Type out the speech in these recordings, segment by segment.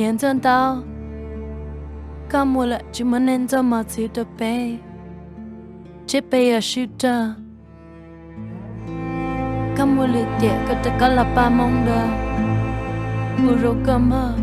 Niam Ntxawg Ntaub, koj mus lawm tsis muab niam Ntxawg mos txwv rau peb, ces peb yuav sib raug. Koj mus lwm tiam koj rov qab los pab Hmoob dua, ua zoo koj mog.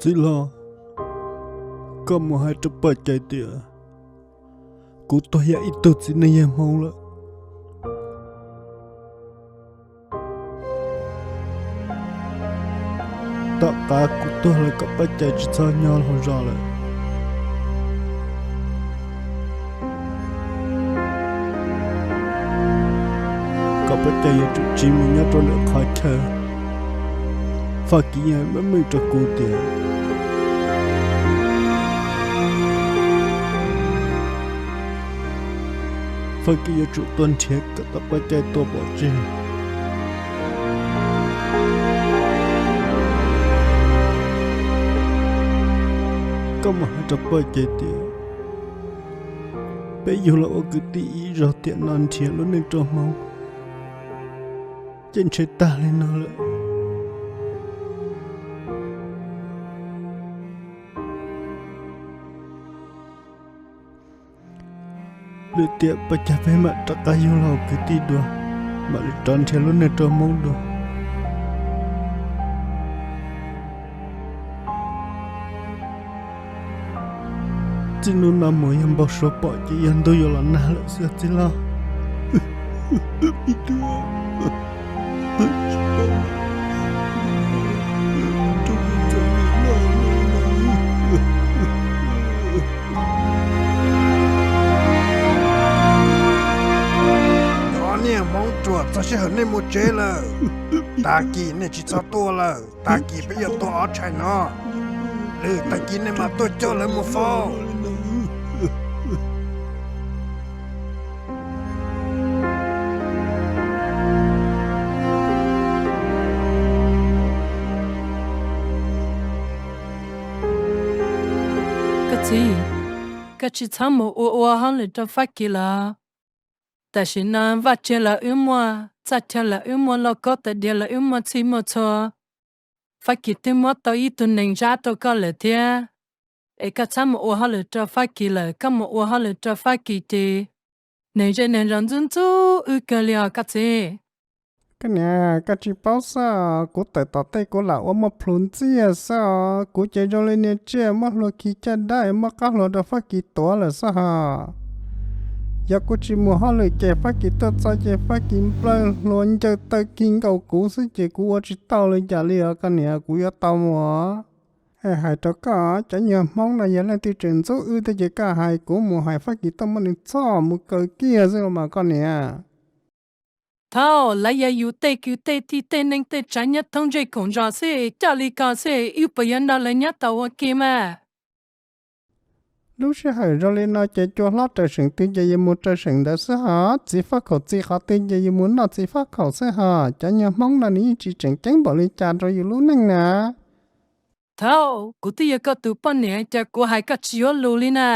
Txiv laus, koj mus hais rau poj cai tias kuv tuag yog ib tug txiv neej yawg Hmoob lawm. Tom qab kuv tuag lawm kom poj cai tsis txhob nyob hauv zos lawm, kom poj cai yuav tsum tsiv mus nyob rau ntawm qhov chaw. Faj Kis yeej meej meej rau kuv tias Faj Kis yuav tsum tuaj nrhiav kom tau poj cai tua pov tseg. Koj mus hais rau poj cai tias peb yug los ua kwv tij ib zog tiam no nrhiav lub neej rau Hmoob ces ntshe tag li no lawm. Lwm tiam poj cai peb mam rov qab yug los ua kwv tij dua, mam li rov nrhiav lub neej rau Hmoob dua. Txij hnub no mus yog npau suav pom ces yog ntuj yuav los nag lawm xwb txiv laus. Cov niag Hmoob ruam, txog sij hawm nej mus tsev lawm. Tag kis nej tsis txhob tuaj lawm, tag kis peb yuav tua ob tshais no. Lwm tag kis nej mam tuaj coj lawv mus faus. Koj txiv, koj tsis txhob mus ua ua hauj lwm rau Fab Kis lawm. Tam sim no vaj tse los wb muaj, txaj chaw los wb muaj, lauj kaub tais diav los wb muaj, txhij muaj txhua. Fab Kis twb muab tau ib tug nees zab rau koj lawm thiab. Es koj txhob mus ua hauj lwm rau Fab Kis lawm, koj mus ua hauj lwm rau Fab Kis ces neeg zej neeg zos ntxub ntxub wb kawg li os koj txiv. Koj niam, koj tsis paub xwb os, kuv tawm tom tej kuv lam ua muaj plhus ntxiag xwb os. Kuv ces zoo li niag tsiaj muab hlua khi caj dab es muab qab hlua rau Fab Kis tuav lawm xwb hos. Yog kuv tsis mus hauj lwm ces Fab Kis tuaj txog ces Fab Kis nplawg hlua ncawg taw khi nkaus kuv xwb ces kuv ua tsis tau li cas li os koj niam, kuv yuav tau mus os. Es hais rau koj, cov nyuag Hmoob no yog leej twg tseem ntxub wb thiab ces koj hais kuv mus hais Fab Kis tuaj muab nws txhoj mus kaw kiag xwb los mas koj niam. Thaum lawv yog yus tej kwv tej tij tej neej tej tsav nyob thoob ntsej koom zos xwb, coj li ko xwb wb puas yuav nrog lawv nyob tau ua ke mas? Lub sij hawm zoo li no ces cua hlob raws seem twg ces yus mus raws seem ntawd xwb hos, txiv faj khaum txi qhov twg ces yus mus noj txiv faj khaum xwb hos. Cov nyuag Hmoob no nws yeej tsis tseem ceeb npaum li cas rau yus lub neej na. Thaum kuv twb yog koj tus poj niam, cas kuv hais koj tsis yuav lus li na?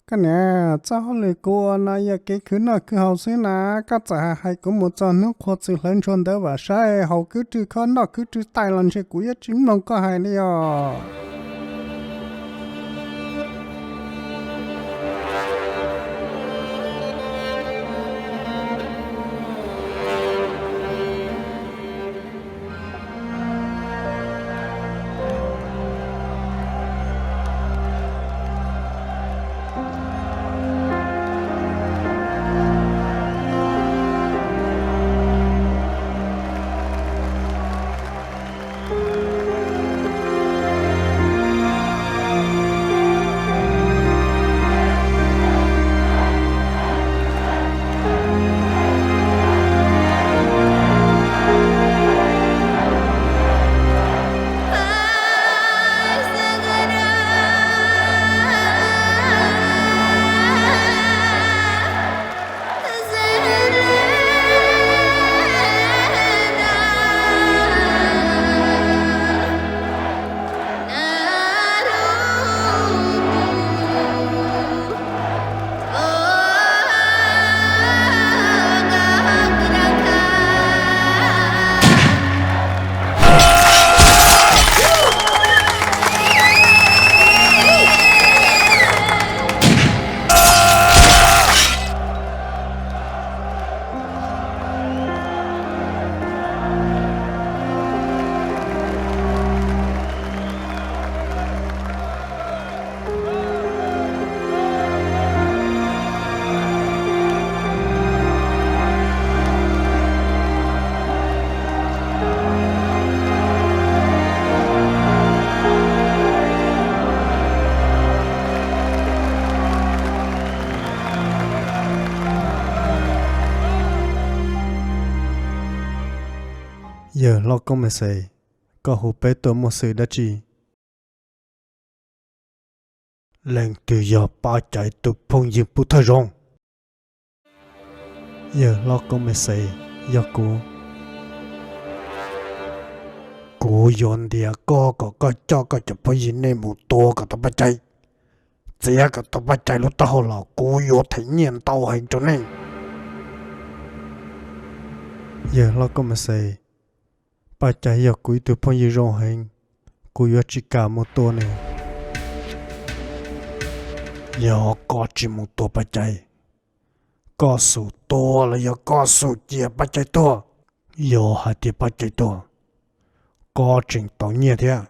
Koj niam, txoj hauj lwm kuv ua no yog kev khwv noj khwv haus xwb na. Koj txawm hais kuv mus txog hnub qhua txwm hlawv ntshua ntawd vam saib haus kwv rwg khob noj kwv rwg taij los ntshe kuv yuav tsis mloog koj hais li os. Yawg hlob Koob Me Xes, koj hu peb tuaj muaj xwm dab tsi? Leej twg yog Paj Cai tus phooj ywg pub thawj zoo? Yawg hlob Koob Me Xes, yog kuv. Kuv yuav ntiav koj kom koj coj koj cov phooj ywg nej mus tua kom tau Paj Cai, txiav kom tau Paj Cai lub taub hau los kuv yuav them nyiaj ntau heev rau nej. Yawg hlob Koob Me Xes, Paj Cai yog kuv ib tug phooj ywg zoo heev, kuv yuav tsis kam mus tua nws. Yog koj tsis mus tua Paj Cai, koj xub tua los yog koj xub cia Paj Cai tuag? Yog hais tias Paj Cai tuag, koj tseem tau nyiaj thiab.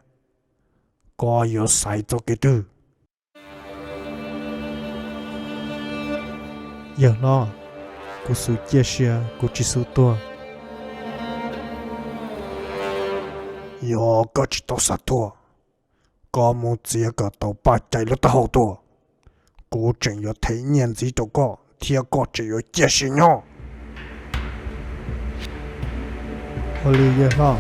Koj yuav xaiv txoj kev twg? Yawg hlob, kuv xub ciaj sia, kuv tsis xub tuag. Yog koj tsis tau xav tuag, koj mus txiav kom tau Paj Cai lub taub hau tuaj, kuv tseem yuav them nyiaj ntxiv rau koj thiab koj tseem yuav ciaj sia nyob. Ua li yawg hlob.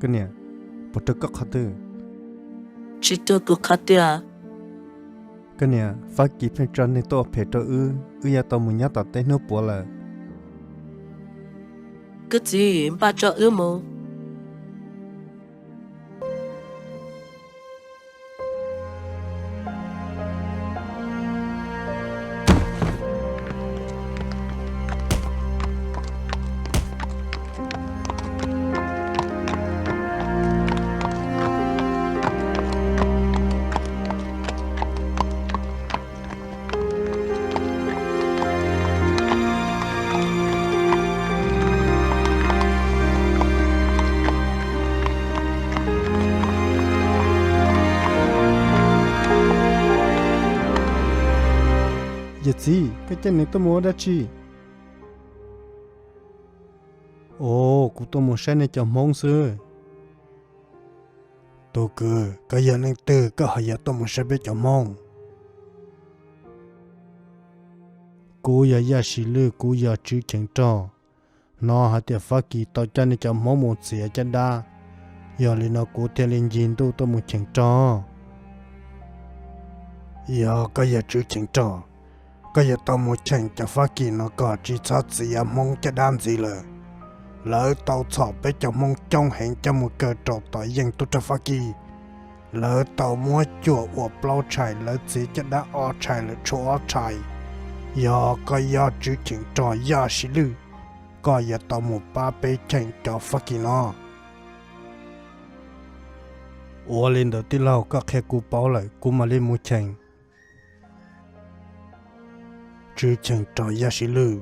Koj niam, puas rau koj qhov twg? Tsis rau kuv qhov twg. Koj niam, Fab Kis pheej tso neeg tuaj ua phem rau wb, wb yuav tau mus nyob tom teb hnub puav lawm. Kuv txiv npaj tso wb mus. Yawm txiv, koj coj nws tuaj mus ua dab tsi? Os, kuv tuaj mus saib nej cov Hmoob xwb. Tus kwv, koj yog leej twg koj ho yuav tuaj mus saib peb cov Hmoob? Kuv yog Yaj Sis Lwj, kuv yog Tswv Cheem Rog. Hnov hais tias Fab Kis tau coj nej cov Hmoob mus txiav caj dab, yog li no kuv thiaj li ncig ntuj tuaj mus cheem rog. Yog koj yog Tswv Cheem Rog, koj yuav tau mus cheem cov Fab Kis no kom tsis txhob txiav Hmoob caj dab ntxiv lawm. Lawv tau txhom peb cov Hmoob coob heev coj mus kaw rau tom yeej tub rog Fab Kis. Lawv tau muab cuam ua plaub tshais, lawv txiav caj dab ob tshais, lawv tshuav ob tshais. Yog koj yog Tswv Cheem Rog Yaj Sis Lwj, koj yuav tau mus pab peb cheem cov Fab Kis no. Ua li ntawd tij laug, koj qhia kuv paub lawm kuv mam li mus cheem. Tswv Cheem Rog Yaj Sis Lwj,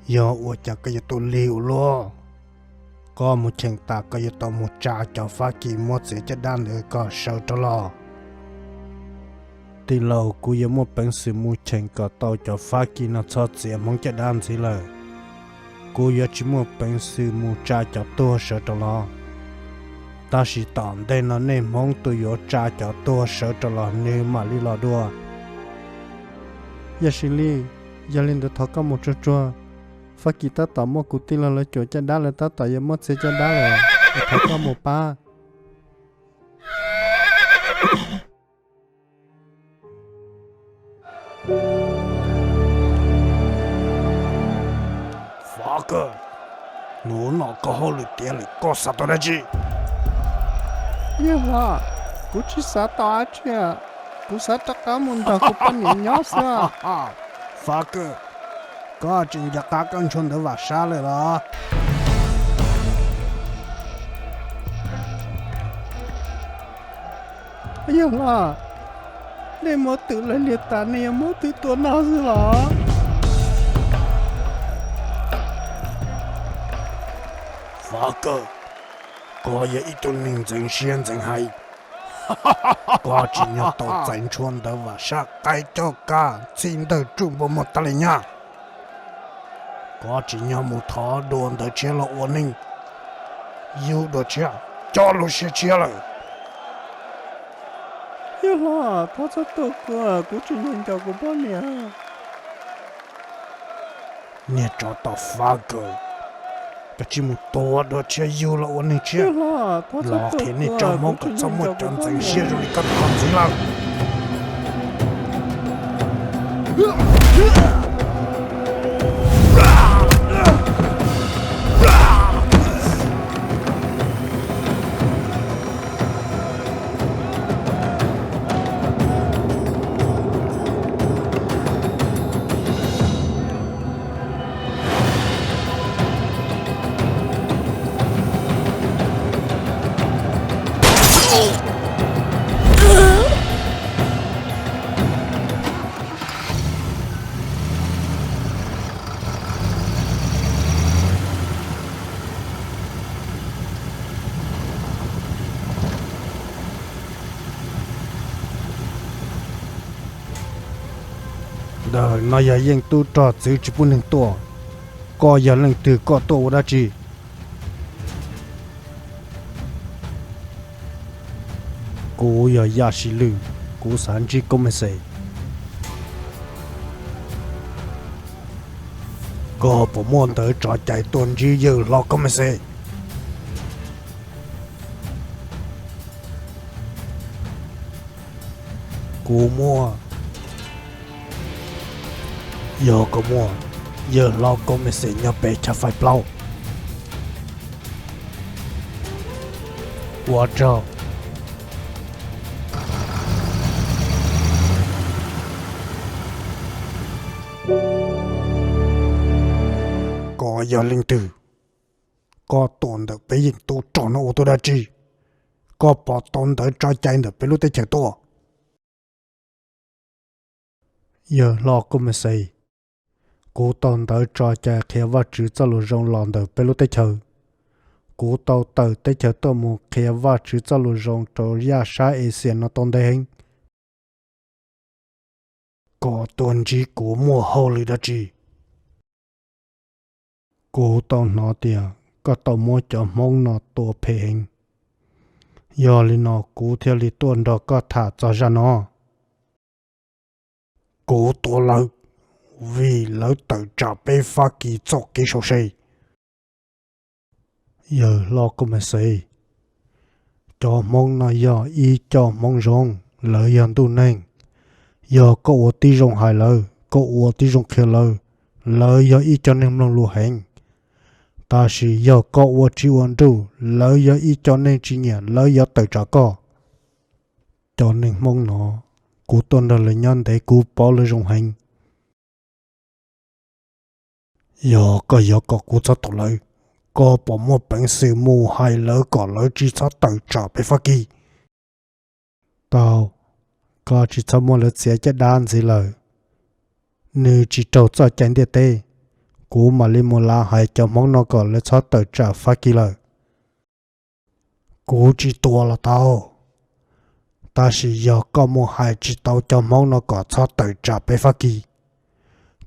yog ua cas koj yuav tuaj lig ua luaj? Koj mus cheem tas koj yuav tau mus tsa cov Fab Kis muab txiav caj dab ntawd kom sawv rov los. Tij laug, kuv yuav muaj peev xwm mus cheem kom tau cov Fab Kis no txhob txiav Hmoob caj dab ntxiv lawm. Kuv yuav tsis muaj peev xwm mus tsa cov tuag sawv rov los. Tab sis tom ntej no nej Hmoob tus yuav tsa cov tuag sawv rov los nws mam li los dua. Yaj Sis Lwj, yog li ntawd thov koj mus tsuag tsuag. Fab Kis tab tom muab kuv tij laug lawv cuam caj dab, lawv tab tom yuav muab txiav caj dab lawm. Thov koj mus pab. Fab Kis, hnub no koj hauj lwm tiav lawm, koj xav tau dab tsi? Yawg hlob, kuv tsis xav tau dab tsi, kuv xav rov qab mus nrog kuv poj niam nyob xwb. Fab Kis, koj tsis nco qab koj ntshua ntawv Vam Sab lawm los? Yawg hlob, nej muab twm lawv liam tas nej yuav muab twm tua noj xwb los? Fab Kis, koj yog ib tug neeg ntxeev siab ntxeev hais. Koj tsim nyog tau txais ntshua ntawv Vam Sab qaib coj kab txhij ntawj tsuj npua muag tas li nyab. Koj tsim nyog mus thov dua ntawv tshiab los ua neej, yug dua tshiab, coj lub siab tshiab lawm. Yawg hlob, thov txhob tua kuv, kuv tsis nco nco kuv poj niam. Niag tsov tom Fab Kis, koj tsis mus tua dua tshiab yug los ua neeg tshiab, los qhia nej tsoom Hmoob kom txhob muaj cov ntxeev siab zoo li koj tus koj ntxiv lawm. Ntawm no yog yeej tub rog txwv tsis pub neeg tuaj. Koj yog leej twg, koj tuaj ua dab tsi? Kuv yog Yaj Sis Lwj, kuv xav ntsib Koob Meej Xes. Koj puas muaj ntawv tso cai tuaj ntsib yawg hlob Koob Meej Xes? Kuv muaj. Yog koj muaj, yawg hlob Koob Mexes nyob pem chav fais plaub. Ua tsaug. Koj yog leej twg? Koj tuaj ntawm peb yeej tub rog no ua tuaj dab tsi? Koj pom tau ntawv tso cai ntawm peb lub teb chaws tuaj? Yawg hlob Koob Mexes, kuv tau ntawv tso cai qhia Vajtswv txoj lus zoo los ntawm peb lub teb chaws. Kuv tau tawm teb chaws tuaj mus qhia Vajtswv txoj lus zoo rau yaj sab Axias no tau ntev heev. Koj tuaj ntsib kuv muaj hauj lwm dab tsi? Kuv tau hnov tias koj tau muab cov Hmoob no tua phem heev. Yog li no kuv thiaj li tuaj nrog koj tham txog zaj no. Kuv tua lawv vim lawv tawm tsam peb Fab Kis txoj kev sau se. Yawg hlob Koob Mexes, cov Hmoob no yog ib co Hmoob zoo, lawv yog ntuj neeg. Yog koj ua tib zoo hais lawv, koj ua tib zoo qhia lawv, lawv yog ib co neeg mloog lus heev. Tab sis yog koj ua tsiv ua nruj, lawv yog ib co neeg tsis nyiam, lawv yuav tawm tsam koj. Cov neeg Hmoob no, kuv tuaj nrog lawv nyob ntev kuv paub lawv zoo heev. Yog koj yuav kom kuv txhob tua lawv, koj puas muaj peev xwm mus hais lawv kom lawv tsis txhob tawm tsam peb Fab Kis? Tau, koj tsis txhob muab lawv txiav caj dab ntxiv lawm. Nws tsis raug txoj cai ntiaj teb. Kuv mam li mus lav hais cov Hmoob no kom lawv txhob tawm tsam Fab Kis lawm. Kuv tsis tua los tau, tab sis yog koj mus hais tsis tau cov Hmoob no kom txhob tawm tsam peb Fab Kis,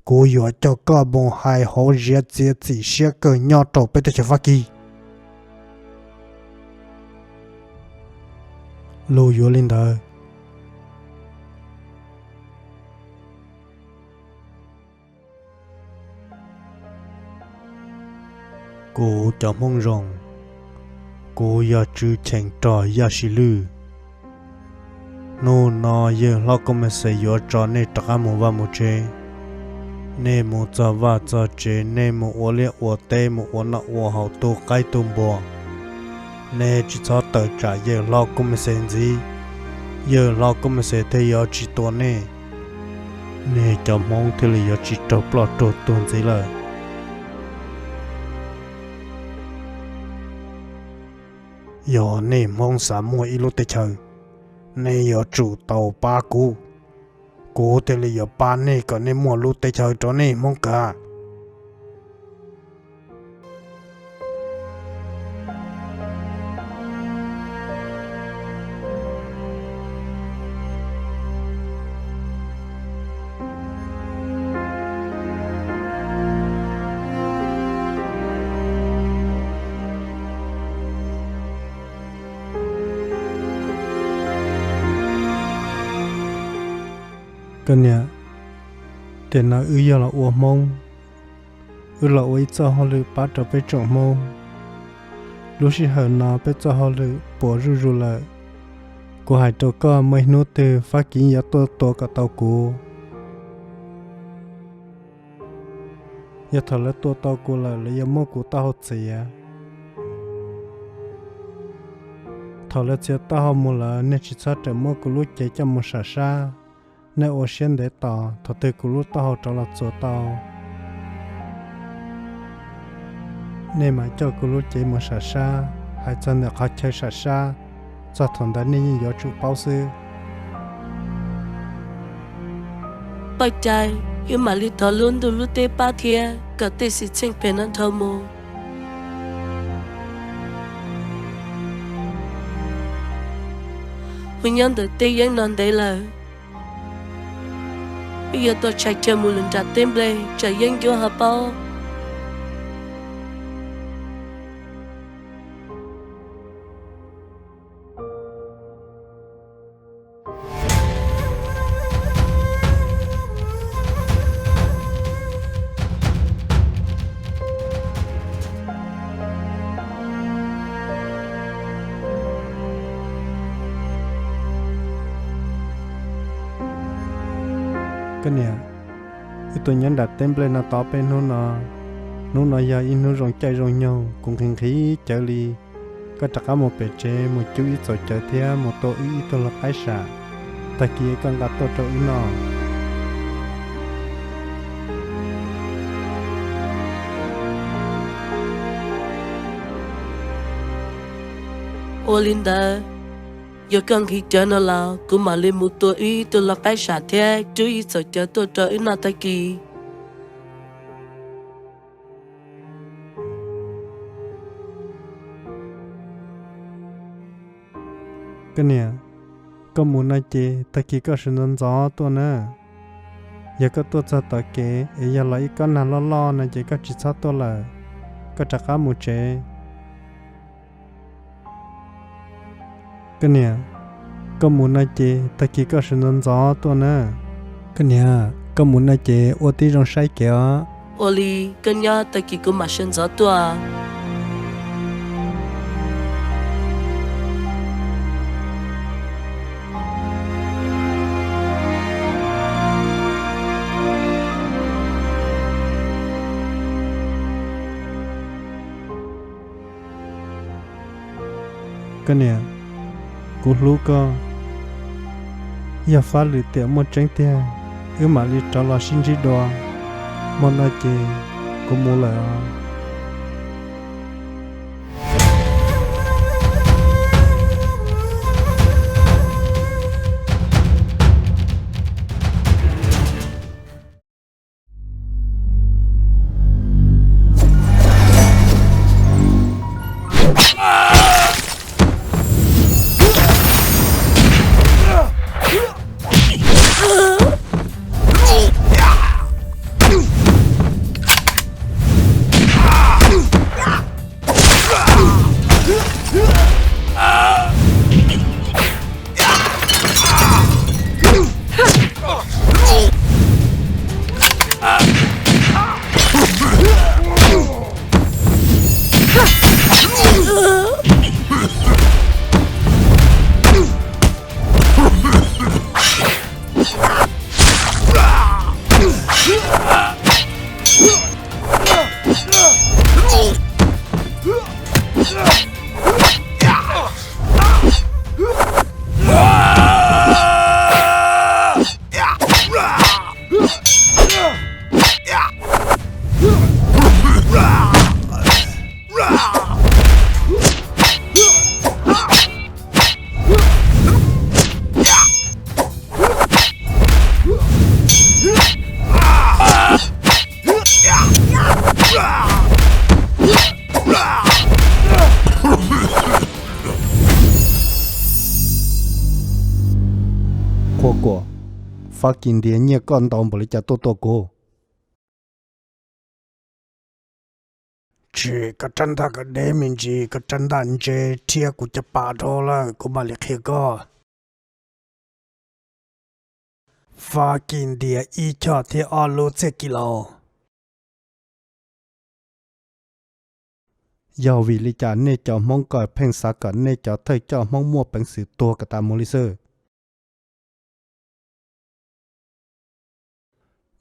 kuv yuav coj koj mus hais hauv ziav txiav txim siab kawg nyob rau peb teb chaws Fab Kis. Lus yuav li ntawd. Kuv cov Hmoob zoo, kuv yog Tswv Cheem Rog Yaj Sis Lwj. Hnub no yawg hlob Koob Mexes yuav tso nej rov qab mus vaj mus tsev. Nej mus txog vaj txog tsev, nej mus ua liaj ua teb, mus ua noj ua haus, tu qaib tu npua. Nej tsis txhob tawm tsam yawg hlob Koob Mexes ntxiv, yawg hlob Koob Mexes thiaj yuav tsis tua nej. Nej cov Hmoob thiaj li yuav tsis raug ploj raug tuag ntxiv lawm. Yog nej Hmoob xav muaj ib lub teb chaws, nej yuav tsum tau pab kuv, kuv thiaj li yuav pab nej kom nej muaj lub teb chaws rau nej Hmoob kav. Koj niam, tiam no wb yog los ua Hmoob, wb los ua ib txoj hauj lwm pab rau peb tsoom Hmoob. Lub sij hawm no peb txoj hauj lwm puas zuj zus lawm. Kuv hais rau koj, muaj ib hnub twg Fab Kis yuav tuaj tua kom tau kuv. Yog thaum lawv tua tau kuv lawm, lawv yuav muab kuv taub hau txiav. Thaum lawv txiav taub hau mus lawm, nej tsis txhob rawm muab kuv lub cev coj mus sam sab. Nej ua siab ntev tos, thaum twg kuv lub taub hau rov los txuas tau, nej mam coj kuv lub cev mus sam sab, hais txog ntawm qhov chaw sam sab, txog thaum ntawd nej yeej yuav tsum paub xwb. Paj Cai, wb mam li thov lub ntuj lub teb pab thiab kom tej xwm txheej phem no dhau mus. Wb nyob ntawm tej yeeb no ntev lawm, wb yuav tau tshais chaw mus lwm nram teb nplej tsam yeeb ncuab ho paub. Koj niam, wb tuaj nyob nram teb nplej no tau peb hnub no, hnub no yog ib hnub zoo caij zoo nyoog, kuv nqhis nqhis cawv li. Koj rov qab mus pem tsev mus cub ib txhaum cawv thiab mus tua wb ib tug lau qaib sam, tag kis koj nqa tuaj rau wb noj. Ua li ntawd, yog koj nqhis cawv no los kuv mam li mus tua wb ib tug lau qaib sam thiab cub ib txhaum cawv tuaj rau wb noj tag kis. Koj niam, koj mus no ces tag kis koj sawv ntxov ntxov tuaj na. Yog koj tuaj txog tom kev es yog los ib kob nag loj loj no ces koj tsis txhob tuaj lawm, koj rov qab mus tsev. Koj niam, koj mus no ces tag kis koj sawv ntxov ntxov tuaj na. Koj niam, koj mus no ces ua tib zoo saib kev os. Ua li, koj nyob tag kis kuv mam sawv ntxov tuaj. Koj niam, kuv hlub koj. Yog fab lwm tiam muaj tseeb tiag, wb mam li rov los sib ntsib dua. Hmo no ces kuv mus lawm os. Qhua kuam, fab kis ntias nyiaj koj ntau npaum li cas tuaj tua kuv? Tsis, koj rab ntaj koj deb me ntsis, koj rab ntaj ntse thiab kuv caj pas dhau lawm, kuv mam li qhia koj. Fab kis ntias ib choj thiab ob lub txiaj kis laus. Yog vim li cas nej cov Hmoob kom pheej xav kom nej cov thawj coj Hmoob muaj peev xwm tuag kom tas mus li xwb?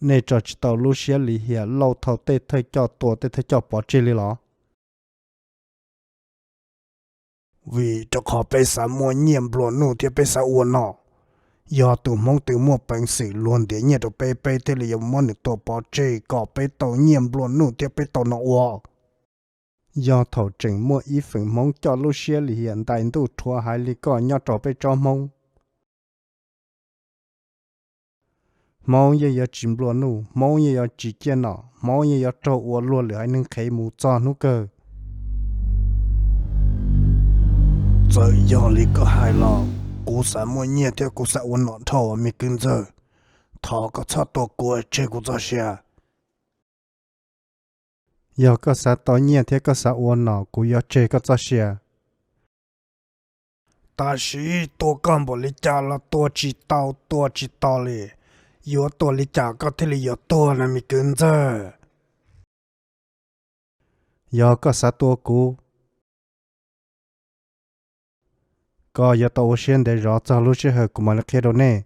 Nej tso tsis tau lub siab lim hiam lauj, thau tej thawj coj tua tej thawj coj pov tseg li los? Vim rau qhov peb xav muaj nyiaj nplua nuj thiab peb xav ua nom. Yog tus Hmoob twg muaj peev xwm luag ntiav nyiaj rau peb, peb thiaj li yuav muab nws tua pov tseg kom peb tau nyiaj nplua nuj thiab peb tau nom ua. Yog thaum tseem muaj ib feem Hmoob coj lub siab lim hiam ntais ntuj rhuav haiv li koj nyob rau peb tsob Hmoob, Hmoob yeej yuav tsis nplua nuj, Hmoob yeej yuav tsis ciaj nom, Hmoob yeej yuav raug ua luag lwm haiv neeg qhev mus txog hnub kawg. Txawm yog li koj hais los, kuv xav muaj nyiaj thiab kuv xav ua nom dhau me kwv ntxawg. Thov koj txhob tua kuv, tseg kuv txoj sia. Yog koj xav tau nyiaj thiab koj xav ua nom, kuv yuav tseg koj txoj sia. Tab sis tua koj npaum li cas los tua tsis tau, tua tsis tau li. Yuav tua li cas koj thiaj li yuav tuag na me kwv ntxawg? Yog koj xav tua kuv, koj yuav tau ua siab ntev zov txog lub sij hawm kuv mam li qhia rau nej.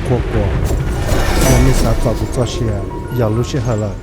Qhua Kuam, yog nej xav txog kuv txoj sia, yog lub sij hawm lawm.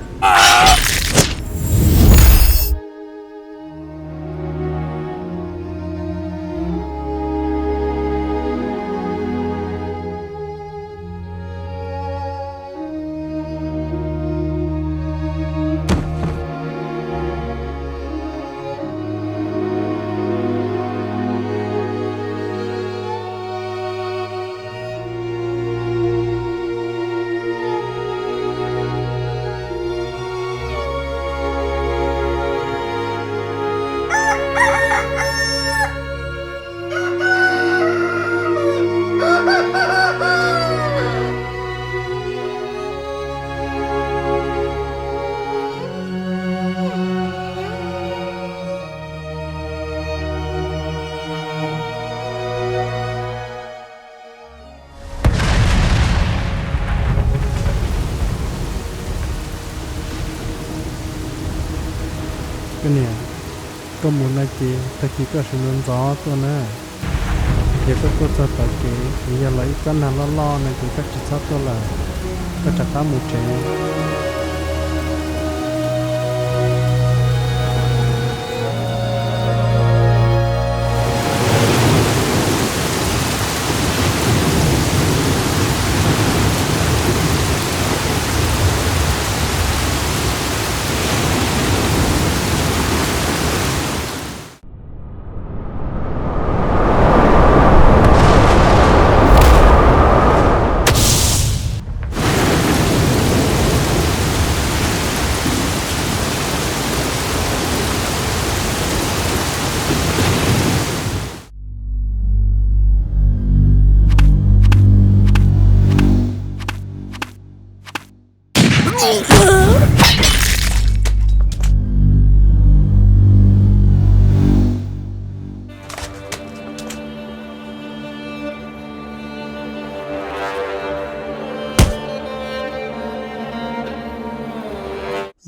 Koj niam, koj mus no ces tag kis koj sawv ntxov ntxov tuaj na. Yog koj tuaj txog tom kev es yog los ib tsob nag loj loj no ces koj tsis txhob tuaj lawm, koj rov qab mus tsev.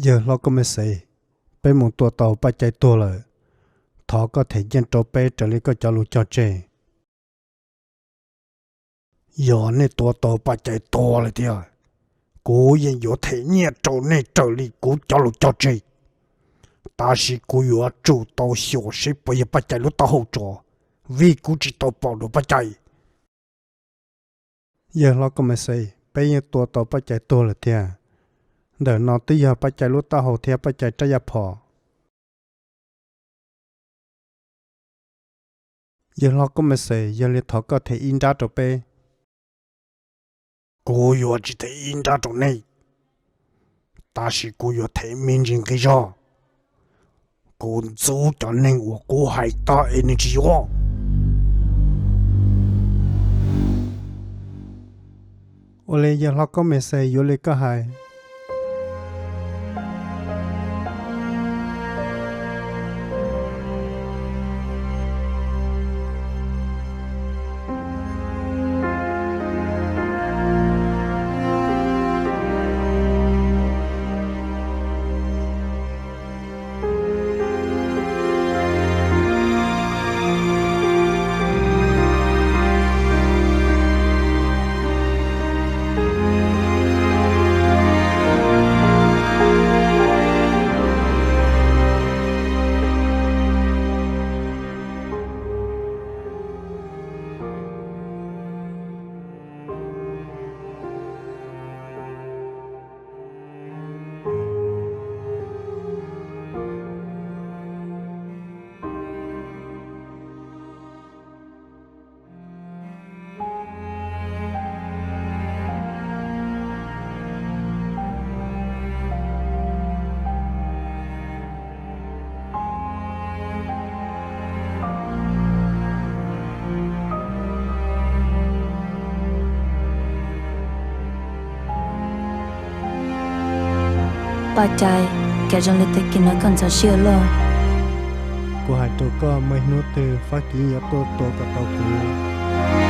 Yawg hlob Koob Mexes, peb mus tua tau Paj Cai tuag lawm. Thov koj them nyiaj rau peb raws li koj cov lus cog tseg. Yog nej tua tau Paj Cai tuag lawm thiab, kuv yeej yuav them nyiaj rau nej raws li kuv cov lus cog tseg. Tab sis kuv yuav tsum tau xyuas seb puas yog Paj Cai lub taub hau tso, vim kuv tsis tau pom dua Paj Cai. Yawg hlob Koob Mexes, peb yeej tua tau Paj Cai tuag lawm thiab. Ntawm no twb yog Paj Cai lub taub hau thiab Paj Cai rab yaj phom. Yawg hlob Koob Mexes, yog li thov koj them ib nrab rau peb. Kuv yuav tsis them ib nrab rau nej, tab sis kuv yuav them me ntsis nqi zog. Kuv ntxub cov neeg uas kuv hais tag es nws tsis yuav. Ua li yawg hlob Koob Mexes, yuav li koj hais. Paj Cai, cas zoo li tag kis no koj ntxhov siab loj? Kuv hais rau koj, muaj ib hnub twg Fab Kis yuav tuaj tua kom tau kuv.